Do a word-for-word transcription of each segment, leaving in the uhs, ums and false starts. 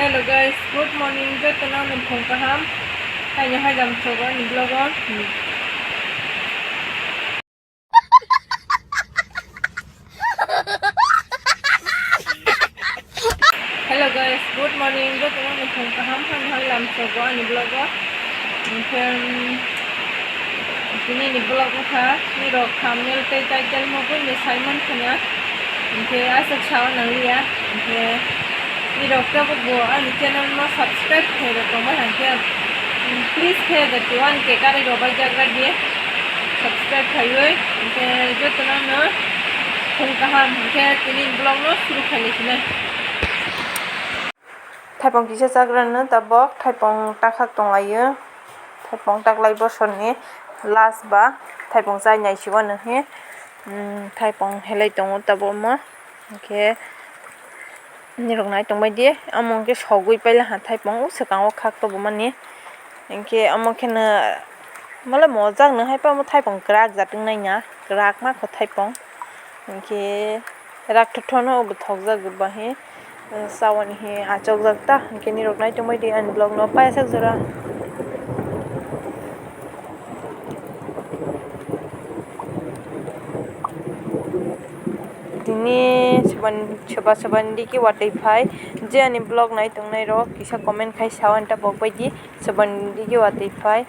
Hello guys, good morning. Jotono nung phung kaham. Haino hai jam sogo ni vlog o. Hello guys, good morning. Jotono nung phung kaham. Haino hai jam sogo ani vlog o. Hwnkhe, um, tini ni vlog wngkha, nirok thumbnail tei title no buino sai mankha na. Hwnkhe aswk sao nangliya. Hwnkhe nirok tabukbo ani channel no subscribe khairok tongbai hwnkhe, um, please khe da tuan ke karai rok bai jagra di subscribe khaiwi. Hwnkhe jotono no phung kaham. Hwnkhe tini vlog no suru khailai sinai. Thaipong kisa chagrano tabok thaipong takhak tonglaio. Thaipong taklai bosorni last ba thaipong chai naisiwano he, um, thaipong helai tongo tabok omo. Hwnkhe nirok nai tongbai di, omo hwnkhe sogwi pailaha thaipong o swkango khak tobomani. Hwnkhe omo kheno mole mojak nw hai pa omo thaipong kwrak jat wngnaina, kwrak ma kho thaipong. Hwnkhe rak thothono obo thokjak bahai, eh, chawani hi achokjak ta, hwnkhe nirok nai tongbai di ani vlog no paisa jora. Tini soba soba ni digi watwi phai, je ani vlog nai tongnai rok kisa comment khai sao ani ta bok bai di soba ni digi watwi phai.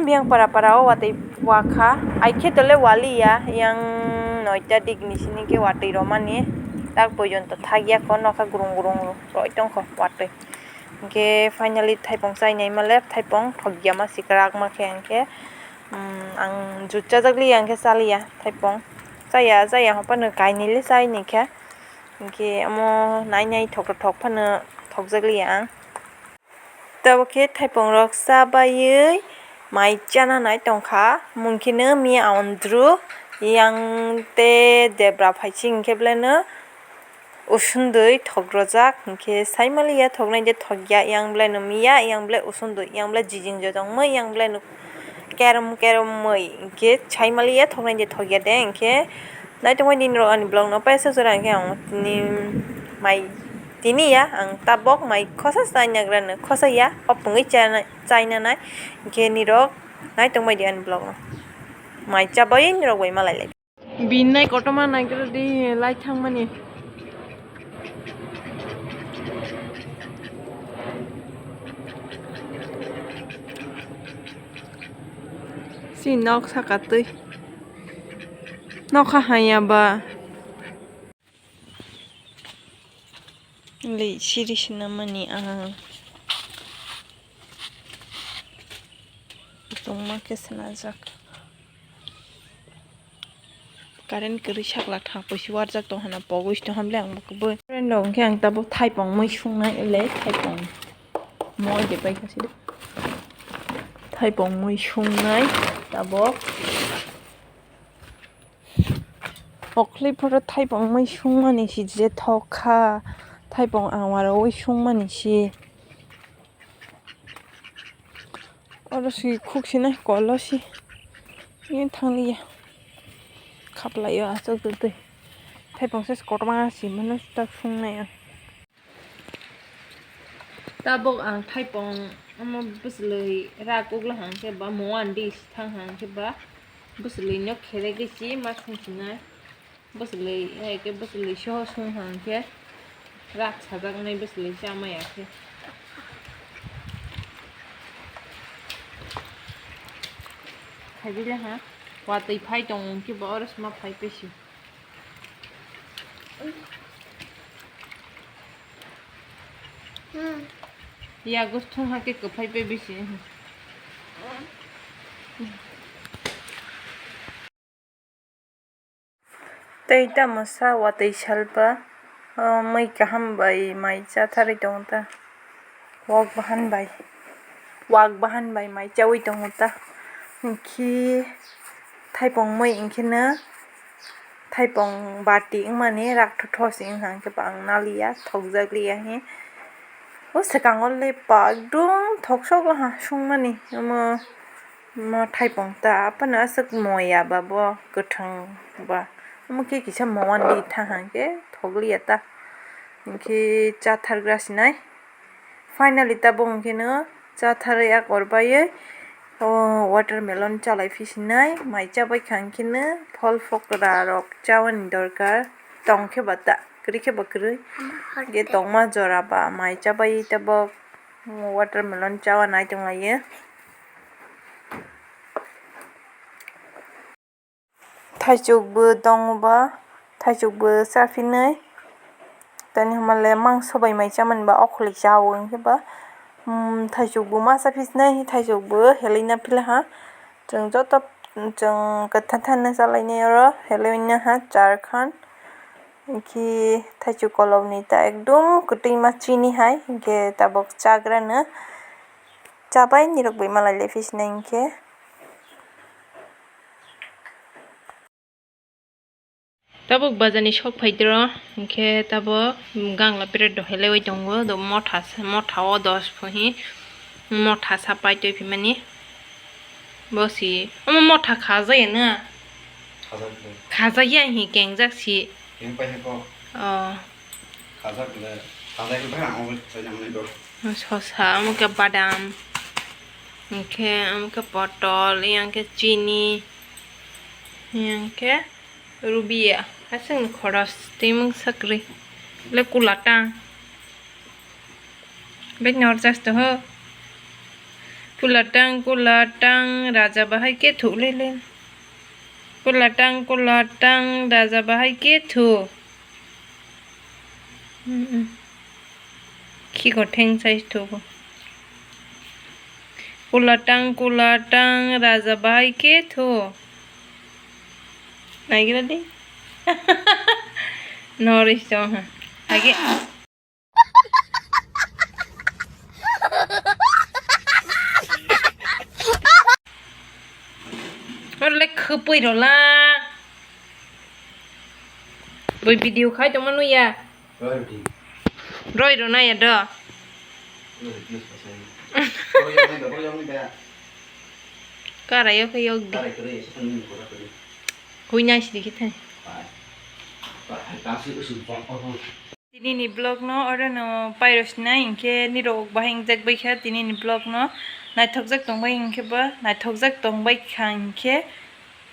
Biyang para para o watwi wakha, aikhe tole waliya, yang noita digini sini khe watwi romani, tak pojonto thakya kho, nokha grung grung roi tongkho watwi. Hwnkhe finally thaipong chainai male, thaipong thokya ma sikrak ma khe, hwnkhe, um, ang jut chajak liya, hwnkhe chaliya thaipong, chaya chaya hopano kainwi le chaini khe, hwnkhe omo nai nai thok thok phano thokjak liya ang. Tabuk khe thaipung rok cha baiwi mai chana nai tongkha, mungkhino miya andru yang tei debra phaichi hinkhe belai no usundui thok rojak, hinkhe sai maliya thoknai de thokya, yang belai no miya, yang belai usundui, yang belai jijing jotongmoi, yang belai no kerom keromoi, hinkhe sai maliya thoknai de thokya de, hinkhe naitongmani nini rok ani vlog no paisa jora hinkhe ang tini mai. Tini ya, ang tabok mai khosa chainagrano khosa ya, hopungwi chana-, chainanai. Hinkhe nirok nai tongbai di ani vlog no. Mai chabai nirok bai malai lai. Binai kotorma naigra di lai thangmani. Si nok saka twi. Nokha hanya ba. Lei siri sinamani ang tongma khe sinajak. Current kwrwi sakla thang pui si warjak tong hana pogwi si tong hamle ang bo kubui. Friend rok hwnkhe ang tabuk thaipong mui sungnai le thaipong moi de paikha si de. Thaipong mui sungnai tabuk. Okhli phoro thaipong mui sungmani si je thok kha, thaipong ang waraui sungmani si. Oro si khuk sinai kolo si. Ni thanglia. Khaplaio aswk twi. Thaipong se kotorma si mano tak sungnai ang. Tabuk ang thaipong omo bwswlwi rak ukla hang khe ba moan di thang hang khe ba bwswlwi no kheregwi si ma sung sinai. Bwswlwi hai khe bwswlwi soho sung hang khe rak sajaknai bwswlwi cha maya khe. Khaibile ha watwi phai tongo hwnkhe bo oro sma phai pesi. Yago thung hakhe kwphai pe bisi. Tei tamo sa watwi salpa, o mui kaham bai mai chatharwi tongo ta. Wak bahan bai, wak bahan bai mai chaui tongo ta. Hinkhe thaipong mui hinkhe no thaipong bati wngmani rak thotho se wngkha, hinkhe ba ang naliya, thokjak liya he. O swkango le pakdum thoksogo ha sungmani, omo, omo thaipong ta, aphano aswk moya ba bo, kwthang ba, omo khe kisa moyan di tha hinkhe thokliya ta. Hinkhe chathargra sinai. Finally tabuk hinkhe no chatharwi a kor baiwi o watermelon chalai phi sinai. Mai chabai kha hinkhe no phol phokra rok chabani dorkar. Tongkhe ba ta, kwrwikhe ba kwrwi. Hinkhe tongma jora ba mai chabai tabuk watermelon chawa nai tonglaio. Thaichukbo tongo ba, thaichukbo chaphinai. Tani hwnba le mangso bai mai chamani ba okhorlik cha o hinkhe ba, um, thaichukbo ma chaphinai, thaichukbo helai na phila ha. Chwng joto chwng kwtha thanna chalainai oro helai na ha charkhan. Hinkhe thaichuk kolokni ta ekdom kwtwi ma chini hai, hinkhe tabuk chagrano chabai nirok bai malai le phi sinai hinkhe. Tabuk bazar ni sok phai tro, hinkhe tabuk gangla pera dohai laiwi tongo, do motha sa, motha o dos pho hi, motha sa pai twi phimani. Bo si, omo motha kha jaya na? Khajak le. Kha jaya hi kengjak si. Keng pai he ko. Oh. Khajak le, khajak le bang ang obo chai nang nai do. Sosa, omo khe badam. Hinkhe omo khe potol, yang khe chini. Yang khe Rubia, aswkni khoros twi mungsa kwrwi. Le kula tang. Bek norjas to ho. Kula tang, kula tang, raja bahai khe thu le le. Kula tang, kula tang, raja bahai khe thu. Mm, mm. Khiko theng chai thugo. Kula tang, kula tang, raja bahai khe thu. Naigra di. Noris chong ha. Age. Oro le khwpwi rola. Bui video khai tongma nuya. Roi rw di. Roi rw naya do. Roi rw di, roi rw di, roi rw di. Kara yok yok di. Kara yok yok, esa tang ni kora kori. Hui nai sidi kita. Bai. Bai, hai kasi usun pon pon. Tini ni vlog no oro no pairosnai hinkhe nirok bahai wngjak bai kha tini ni vlog no naithokjak tongbai hinkhe ba naithokjak tongbai kha hinkhe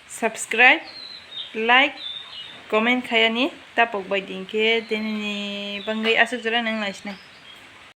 subscribe, like, comment khayani tapok bai di hinkhe tini ni bangwi aswk jora nang naisinai.